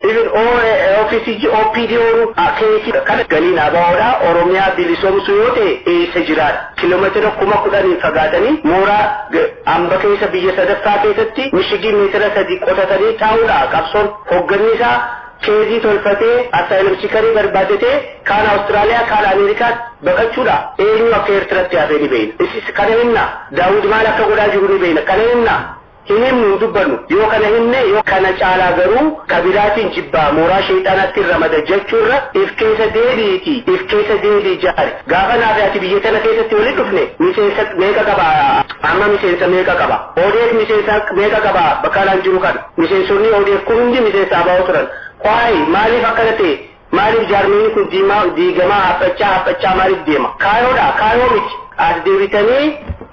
Even OFCG OPDO akeeki kana galiin ABOdha Oromiyaa bilisoomsuu yoo ta'e eessa jiraadha. Kiiloomeetira 10,000 fagaatanii mooraa amba keessa biyya sadaffaa keessatti mishigii meetira 3 qotatanii taa'uudha qabsoon hoogganni isaa keezii tolfatee asylum seekerii barbaadatee kaan Awustiraaliyaa kaan Ameerikaa baqachuudha. Eenyu akka Eertiratti hafee ni beekna. Isis kana himna. Daawud maal akka godhaa jiru ni beekna. Kana himna. Hin himnu hin dubbannu. Yoo kana himne yoo kana caalaa garuu kabiraatiin jibbaa mooraa sheexaanaatti ramada jechuurra if keessa deebiiti. If keessa deebii jaari. Gaafa naaf ati biyya tana keessatti walitti dhufne miseensa meeqa qaba? Amma miseensa meeqa qaba? ODF miseensa meeqa qaba? Bakka jiru kana. Miseensonni ODF kun hundi miseensa ABO turan. Waa'ee maaliif akkana ta'e? Maaliif jaarmiin kun diigamaa haphachaa maaliif deema? Kaayoodha kaayoo miti. As deebitanii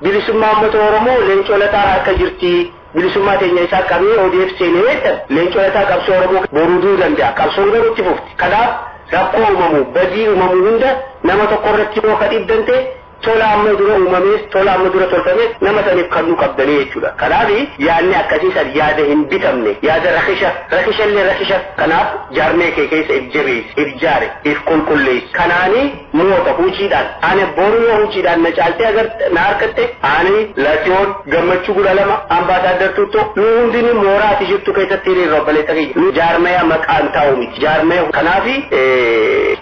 bilisummaa uummata Oromoo leencoo lataa harka jirti. Bilisummaa teenya isaa qabee ODF seenee jettan leencoo lataa qabsoo Oromoo boruduu danda'a. Qabsoon garuu itti fufti. Kanaaf rakkoo uumamu badii uumamu hunda nama tokko irratti yoo ka dhiibdan ta'e tola amma dura uumamees tola amma dura tolfamees nama saniif kennuu qabdanii jechuudha. Kanaaf yaadni akkasii san yaada hin bitamne yaada rakisha rakisha illee rakisha. Kanaaf jaarmee kee keessa if jabeessi if jaare if qulqulleessi. Kanaani moota hujiidhaan ani boru yoo hujiidhaan na caaltee agarte na harkatte ani Latiyoon Gammachuu 12 ambaasaaddar Tuttoo nu hundinuu mooraa ati jirtu keessatti hiriirra obboleessa kiyya. Nu jaarmaya maqaan taa'u miti jaarmaya kanaaf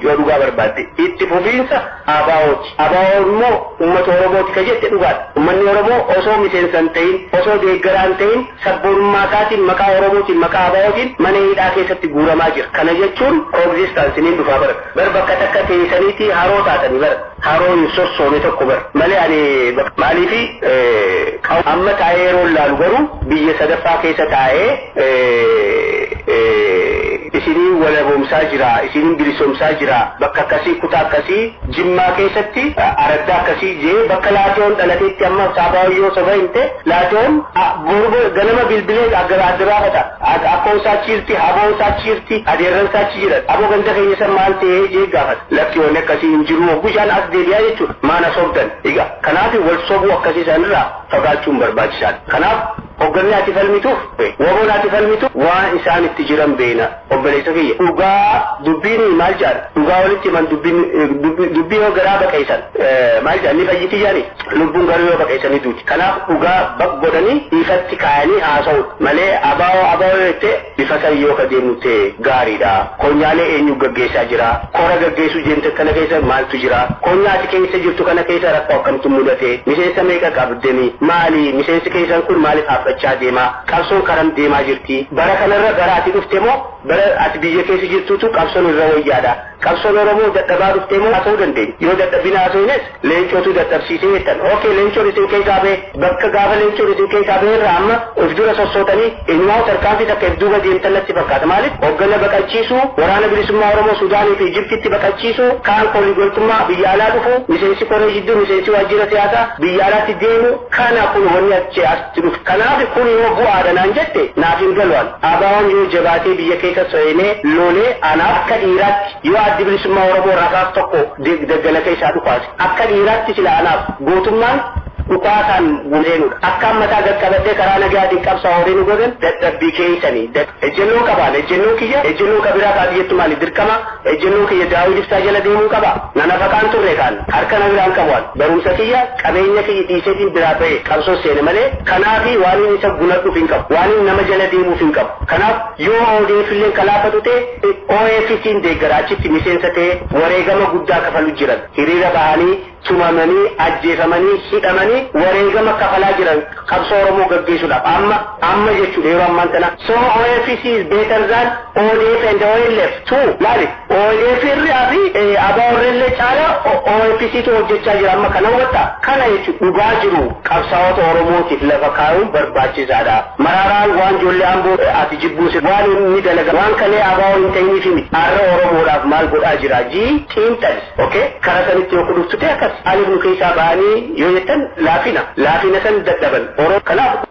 yoo dhugaa barbaadde itti fufiinsa ABO'ti. ABO immoo uummata Oromooti ka jette dhugaadha. Uummanni Oromoo osoo miseensa hin ta'in, osoo deeggaraa hin ta'in, sabboonummaa isaatiin maqaa Oromootiin maqaa ABO'tiin mana hidhaa keessatti guuramaa jira. Kana jechuun coexistence niin dhufaa bara. Bar bakka takka teessaniiti haroo taatanii bara. Haroo hin sossoone tokko bara. Malee ani maaliifi amma taa'ee yeroo ilaalu garuu biyya sadaffaa keessa taa'ee isinii walaboomsaa jira, isiniin bilisoomsaa jira, bakka akkasii kutaa akkasii Jimmaa keessatti araddaa akkasii jee bakka Laatoon dhalateetti amma Saabaayyoo soba himte Laatoon ganama bilbilee adda baafata. Akkoon isaa achi jirti, haboon isaa achi jirti, adeerran isaa achi jiran. Aboo ganda keenya san maal ta'ee jee gaafata. Lakki wanni akkasii hin jiru hogguu as deebi'aa jechuudha. Maana sobdan. Egaa kanaaf wal sobuu akkasii sanirraa fagaachuun barbaachisaadha. Kanaaf hoogganni ati falmituuf waboon ati falmituuf waan isaan itti jiran beena obboleessa kiyya. Dhugaa dubbiin maal jedhan dhugaa walitti himan dubbii yoo garaa baqeessan maal jedhan ni fayyiti jedhani lubbuun garuu yoo baqeessanii duuti. Kanaaf dhugaa baq godhanii ifatti kaayanii haasa'u malee abaa'oo abaa'oo jettee bifa san yoo ka deemu ta'e gaariidha. Konyaalee eenyu gaggeessaa jira? Kora gaggeessuu deemte kana keessa maaltu jira? Konyaa ati keessa jirtu kana keessa rakkoo akkamtu mudate? Miseensa meeqa qabdeni? Maali? Miseensi keessan kun maaliif haaffachaa deema? Qabsoon karam deemaa jirti? Bara kanarra gara ati dhufte moo bara ati biyya keessa jirtutu qabsoon irra wayyaadha. Qabsoon Oromoo dadhabaa dhufte moo haasa'uu dandeenya. Yoo dadhabina haasa'ines leencootu dadhabsiisee jettan. Okay leencoon isin keessaa ba'e bakka gaafa leencoon isin keessaa ba'e irraa amma of dura sossootanii eenyumaa tarkaanfii takka if duuba deemtan natti fakkaata. Maaliif hoggana baqachiisuu waraana bilisummaa Oromoo Suudaanii fi Ijiptitti baqachiisuu kaan koolii biyya alaa dhufu miseensi koree jidduu miseensi waajjira siyaasaa biyya alaatti deemu kana kun wanni achi asitti dhufu. Kanaaf kun yoo bu'aadha naan jette naaf hin galu. ABO'n yoo jabaatee biyya keessa seenee lolee anaaf akka dhiiraatti yoo addi bilisummaa Oromoo rasaas tokko daggala keessaa dhukaase akka dhiiraatti sila anaaf gootummaan dhukaasaan seenuudha. Akka ammataa gaqqabadhee karaa nagaatiin qabsaa horii nu godhan dadhabbii keessanii. Ejjennoo qabaan ejjennoo kiyya ejjennoo kabiraa kaati jettu maali dirqama ejjennoo kiyya Daawud Ibsaa jala deemuu qaba. Nana faqaan turre kaan harka na biraan qabu barumsa kiyya qabeenya kiyya dhiiseetiin biraa ba'e qabsoo seene malee kanaafi waan inni isa gunadhuuf hin qabu waan inni nama jala deemuuf hin qabu. Kanaaf yoo ODF illee kalaafatu ta'e OFC'n deeggara achitti miseensa ta'e wareegama guddaa kafalu jiran hiriira bahanii tumamanii ajjeefamanii hidhamanii wareegama kafalaa jiran qabsoo Oromoo gaggeessuudhaaf amma amma jechuudha yeroo ammaan tana so OFC is better than ODF and OLF too laali ODF irraa fi ABO irrallee caala OFC tu hojjechaa jira amma kana hubatta kana jechuudha dhugaa jiru qabsaa'ota Oromootiif lafa kaa'uun barbaachisaadha. Maraaraan waan ijoollee amboo ati jibbuuse waan inni dalaga waan kalee ABO hin ta'iniif miti har'a Oromoodhaaf maal godhaa jira jii xiinxali okay kara sanitti yoo kudhuftu ta'e akkas alif nu keessaa ba'anii yoo jettan laafina laafina san dadhaban Oromoo kanaaf.